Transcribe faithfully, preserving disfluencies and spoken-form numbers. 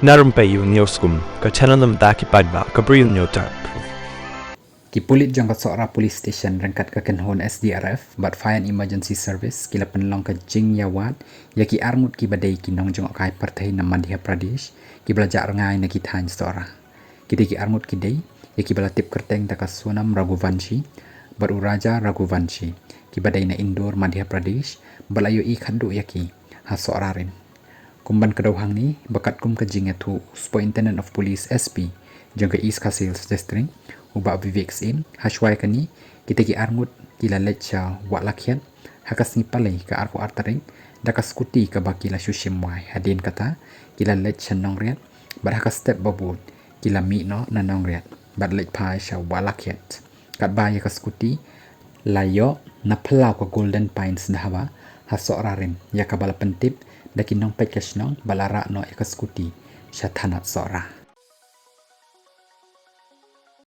Na rympei ïa u News Kum, ka channel na bynta ki paidbah ka Bri u Hynñiewtrep. Ki pulit jong ka Sohra Police Station ryngkat ka kynhun S D R F bad Fire and Emergency Service ki la pynlong ka jingïawad ïa ki arngut kiba dei ki nongjngohkai pyrthei na Madhya Pradesh kiba la jah rngai na ki thaiñ Sohra. Kitei ki arngut ki dei ïa kiba la tip kyrteng da ka Sonam Raghuvanshi bad u Raja Raghuvanshi, kiba dei na Indore, Madhya Pradesh, bad la ïohi khatduh ïa ki ha Sohra rim. Kum ban kdew hangne, ba katkum ka jingïathuh u Superintendent of Police, S P, jong ka East Khasi Hills District, u Bah Vivek Syiem, hashwa ïa kane, kitei ki arngut ki la leit sha Wah Lakhiat ha ka sngi Palei ka arphew ar tarik da ka skuti kaba ki la shu shim wai. Hadien kata, ki la leit sha Nongriat bad ha ka step ba bud ki la mih noh na Nongriat bad leit phai sha Wah Lakhiat. Katba ïa ka skuti la ïoh na phyllaw ka Golden Pines Dhaba ha Sohra rim, ïa kaba la pyntip da ki nongpeit ka shnong bad la rah noh ïa ka skuti sha thanat Sohra.